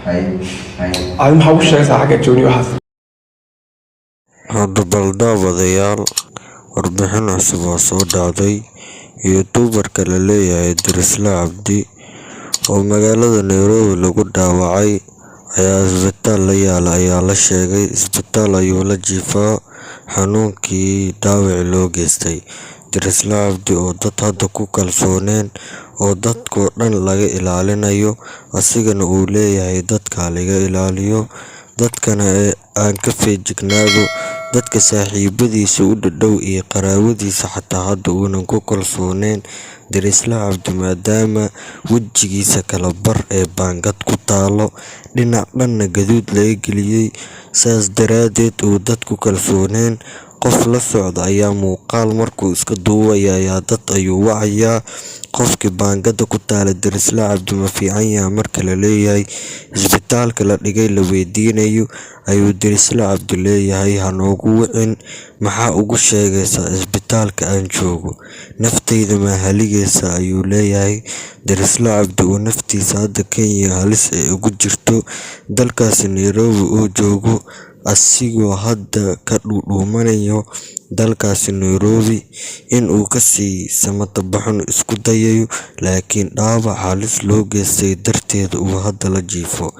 Adi maxaa ugu sheegaysaa xagga joogni waxaas? Hadda bal daawadayaal, warbixin cusub oo soo dhacday: YouTuber-ka la leeyahay Dirisle Cabdi oo magaalada Nairobi lagu dhaawacay ayaa isbitaal la yaala ayaa la sheegay. Isbitaal ayuu la jiifaa xanuunkii dhaawacii loo geystay. Dirisle Cabdi oo dad hadda ku kalsooneen oo dadkoo dhan laga ilaalinayo, asigana uu leeyahay dadka laga ilaaliyo, dadkana aan ka feejignaado, dadka saaxiibadiisa u dhadhow iyo qaraabadiisa xataa hadda uunan ku kalsooneen Dirisle Cabdi, maadaama wejigiisa kala bar ee baangad ku taalo, dhinac dhanna gaduud laga geliyey, saas daraaddeed uu dad ku kalsooneen. Qof la socda ayaa muuqaal markuu iska duubaya ayaa dad ayuu wacayaa. Qofkii baangada ku taala Dirisle Cabdi ma fiican yahay marka la leeyahay, isbitaalka la dhigay la weydiinayo, ayuu Dirisle Cabdi leeyahay: "Hanoogu wicin, maxaa ugu sheegaysaa isbitaalka aan joogo? Naftayda ma haligaysa?" ayuu leeyahay. Dirisle Cabdi oo naftiisa hadda Kenya halis ay ugu jirto, dalkaasi Nairobi uu joogo, asigoo hadda ka dhuudhuumanayo dalkaasi Nairobi inuu kasii samatabaxo isku dayayo, laakiin dhaawac halis loo geystay darteed uu hadda la jiifo.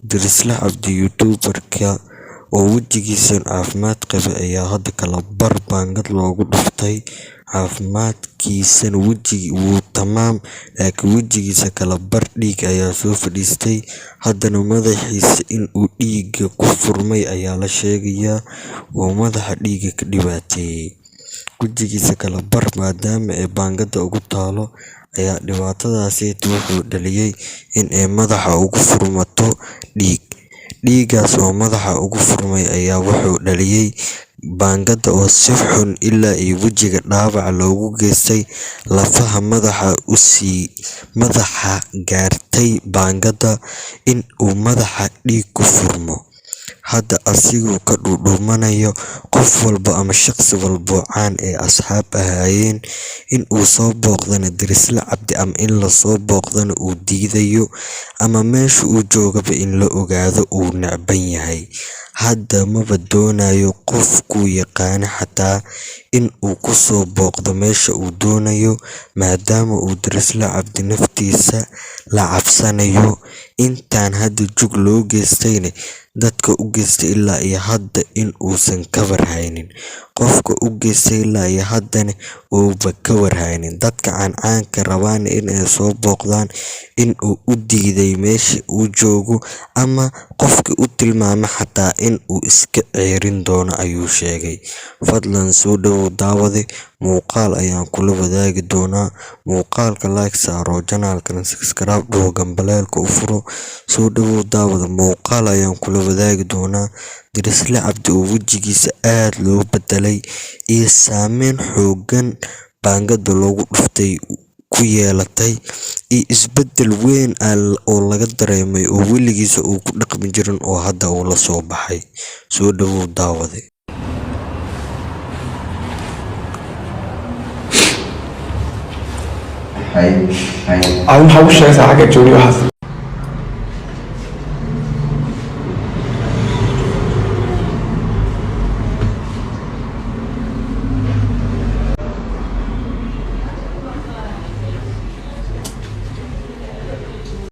Dirisle Cabdi YouTuber-ka oo wejigiisa caafimaad qabay ayaa hadda kala bar baangad loogu dhuftay. Caafimaadkiisana wejigi wuu tamaam, laakiin wejigiisa kala bar dhiig ayaa soo fadhiistay. Haddana madaxiisa in uu dhiigga ku furmay ayaa la sheegayaa, oo madaxa dhiigga ka dhibaateeyey. Wejigiisa kala bar maadaama ay baangada ugu taalo ayaa dhibaatadaasi wuxuu dhaliyay in ay madaxa ugu furmato dhiig. Dhiiggaas oo madaxa ugu furmay ayaa wuxuu dhaliyay baangada oo si xun ilaa iyo wejiga dhaawac loogu geystay, lafaha madaxa usii madaxa gaartay baangada, in uu madaxa dhiig ku furmo. Hadda asigoo ka dhuudhuumanayo qof walba ama shaqsi walbo caan ee asxaab ahaayeen in uu soo booqdana Dirisle Cabdi ama in lasoo booqdana uu diidayo, ama meesha uu joogaba in la ogaado uu necban yahay. Hadda maba doonayo qofkuu yaqaano xataa in uu kusoo booqdo meesha uu doonayo, maadaama uu Dirisle Cabdi naftiisa la cabsanayo. Intaan hadda jug loo geystayna dadka u geystay ilaa iyo hadda in uusan ka warhaynin, qofka u geystay ilaa iyo haddana uuba ka warhaynin, dadka caancaanka rabaan in ay soo booqdaan in uu u diiday meesha uu joogo, ama qofkii u tilmaamo xataa in uu iska ceerin doono ayuu sheegay. Fadlan soo dhawow daawade, muuqaal ayaan kula wadaagi doonaa. Muuqaalka like saaro, channel-kana subscribe dhaho, gambaleelka u furo. Soo dhawow daawada, muuqaal ayaan kula wadaagi doonaa Dirisle Cabdi oo wejigiisa aad loo bedelay iyo saameyn xooggan baangada loogu dhuftay ku yeelatay iyo isbedel weyn oo laga dareemay oo weligiisa uu ku dhaqmi jirin oo hadda uu la soo baxay. Soo dhawow daawade. Adi maxaa ugu sheegaysaa xagga joogni waxaas?